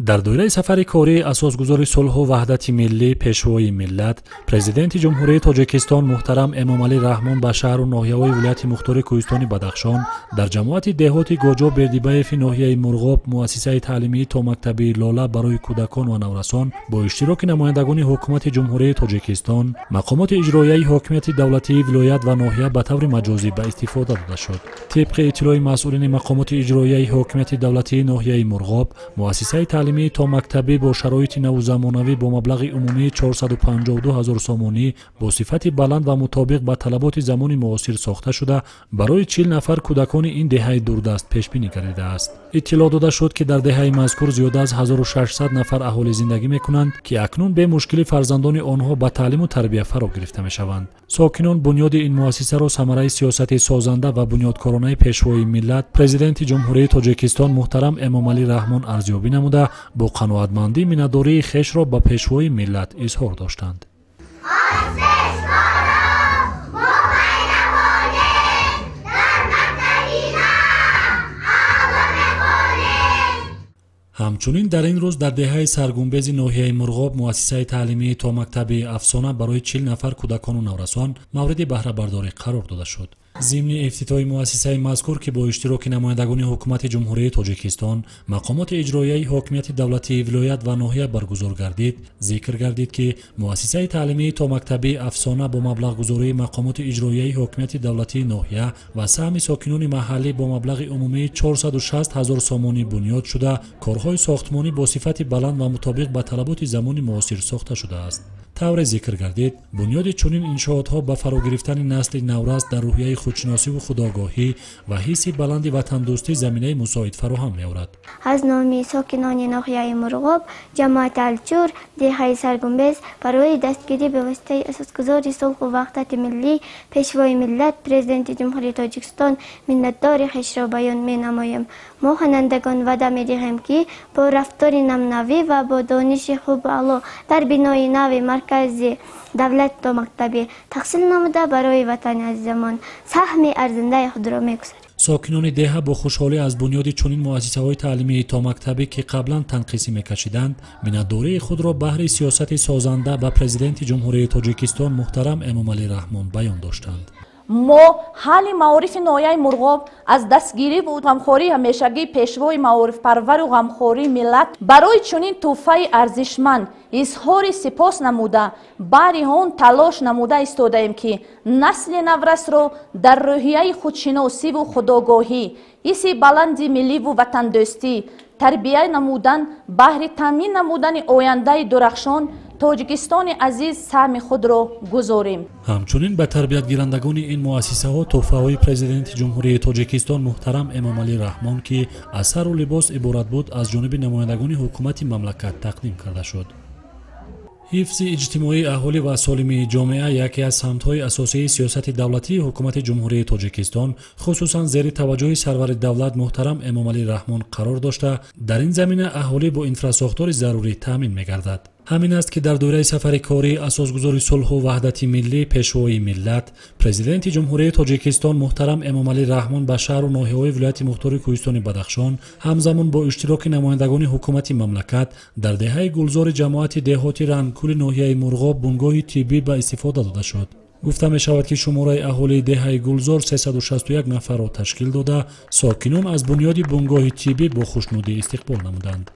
Дар доираи сафари корӣ асосгузори сулҳу ваҳдати миллӣ, Пешвои миллат, Президенти Ҷумҳурии Тоҷикистон муҳтарам Эмомалӣ Раҳмон ба шаҳру ноҳияҳои вилояти мухтори Кӯҳистони Бадахшон дар ҷамоати деҳоти Гоҷо Бердибаеви ноҳияи Мурғоб муассисаи таълимии томактабии Лола барои кӯдакон ва наврасон бо иштироки намояндагони Ҳукумати Ҷумҳурии Тоҷикистон, мақомоти иҷроияи ҳокимияти давлатии вилоят ва ноҳия ба таври маҷозӣ ба истифода дода шуд. Тибқи иттилои масъулини мақомоти иҷроияи ҳокимияти давлатии ноҳияи Мурғоб, муассисаи таълимии томактабӣ бо шароити наву замонавӣ бо маблағи умумии 452 ҳазор сомонӣ бо сифати баланд ва мутобиқ ба талаботи замони муосир сохта шуда, барои 40 нафар кӯдакони ин деҳаи дурдаст пешбинӣ гардидааст. Иттилоъ дода шуд, ки дар деҳаи мазкур зиёда аз 1600 нафар аҳолӣ зиндагӣ мекунанд, ки акнун бемушкили фарзандони онҳо ба таълиму тарбия фаро гирифта мешаванд. Сокинон бунёди ин муассисаро самараи сиёсати созанда ва бунёдкоронаи Пешвои миллат, Президенти Ҷумҳурии Тоҷикистон муҳтарам Эмомалӣ Раҳмон арзёбӣ намуда, бо қаноатмандӣ миннатдории хешро ба Пешвои миллат изҳор доштанд. Ҳамчунин дар ин рӯз дар деҳаи Саргумбези ноҳияи Мурғоб муассисаи таълимии томактабии Афсона барои 40 нафар кӯдакону наврасон мавриди баҳрабардорӣ қарор дода шуд. Зимни ифтитоҳи муассисаи мазкур, ки бо иштироки намояндагони Ҳукумати Ҷумҳурии Тоҷикистон, мақомоти иҷроияи ҳокимияти давлатии вилоят ва ноҳия баргузор гардид, зикр гардид, ки муассисаи таълимии томактабии Афсона бо маблағгузории мақомоти иҷроияи ҳокимияти давлатии ноҳия ва саҳми сокинони маҳаллӣ бо маблағи умумии 460 ҳазор сомонӣ бунёд шуда, корҳои сохтмонӣ бо сифати баланд ва мутобиқ ба талаботи замони муосир сохта шудааст. Тавре зикр гардид, бунёди чунин иншоотҳо ба фаро гирифтани насли наврас дар рӯҳияи худшиносиву худогоҳӣ ва ҳисси баланди ватандӯстӣ заминаи мусоид фароҳам меорад. Аз номи сокинони ноҳияи Мурғоб, ҷамоати Алчур, деҳаи Саргумбез барои дастгирӣ ба воситаи асосгузори сулҳу ваҳдати миллӣ, Пешвои миллат, Президенти Ҷумҳурии Тоҷикистон миннатдори хешро баён менамоем. Мо хонандагон ваъда медиҳем, ки бо рафтори намнавӣ ва бо дониши хубу аъло дар бинои нави маркази давлат томактабӣ таҳсил намуда, барои ватани азизамон саҳми арзандаи худро мегузорем. Сокинони деҳа бо хушҳолӣ аз бунёди чунин муассисаҳои таълимии томактабӣ, ки қаблан танқисӣ мекашиданд, миннатдории худро баҳри сиёсати созанда ба Президенти Ҷумҳурии Тоҷикистон муҳтарам Эмомалӣ Раҳмон баён доштанд. Мо ҳалли маорифи ноҳияи Мурғоб аз дастгирӣ ву ғамхории ҳамешагии Пешвои маорифпарвару ғамхории миллат барои чунин тӯҳфаи арзишманд изҳори сипос намуда, баҳри он талош намуда истодаем, ки насли наврасро дар рӯҳияи худшиносиву худогоҳӣ, ҳисси баланди милливу ватандӯстӣ тарбия намудан, баҳри таъмин намудани ояндаи дурахшон Тоҷикистони азиз саҳми худро гузорем. Ҳамчунин ба тарбиятгирандагони ин муассисаҳо тӯҳфаҳои Президенти Ҷумҳурии Тоҷикистон муҳтарам Эмомалӣ Раҳмон, ки аз сару либос иборат буд, аз ҷониби намояндагони ҳукумати мамлакат тақдим карда шуд. Ҳифзи иҷтимоии аҳолӣ ва солимии ҷомеа яке аз самтҳои асосии сиёсати давлатии Ҳукумати Ҷумҳурии Тоҷикистон, хусусан зери таваҷҷӯҳи сарвари давлат муҳтарам Эмомалӣ Раҳмон қарор дошта, дар ин замина аҳолӣ бо инфрасохтори зарурӣ таъмин мегардад. Ҳамин аст, ки дар доираи сафари корӣ асосгузори сулҳу ваҳдати миллӣ, Пешвои миллат, Президенти Ҷумҳурии Тоҷикистон муҳтарам Эмомалӣ Раҳмон ба шаҳру ноҳияҳои вилояти мухтори Кӯҳистони Бадахшон ҳамзамон бо иштироки намояндагони ҳукумати мамлакат дар деҳаи Гулзори ҷамоати деҳоти Рангкӯли ноҳияи Мурғоб бунгоҳи тиббӣ ба истифода дода шуд. Гуфта мешавад, ки шумораи аҳолии деҳаи Гулзор 361 нафарро ташкил дода, сокинон аз бунёди бунгоҳи тиббӣ бо хушнудӣ истиқбол намуданд.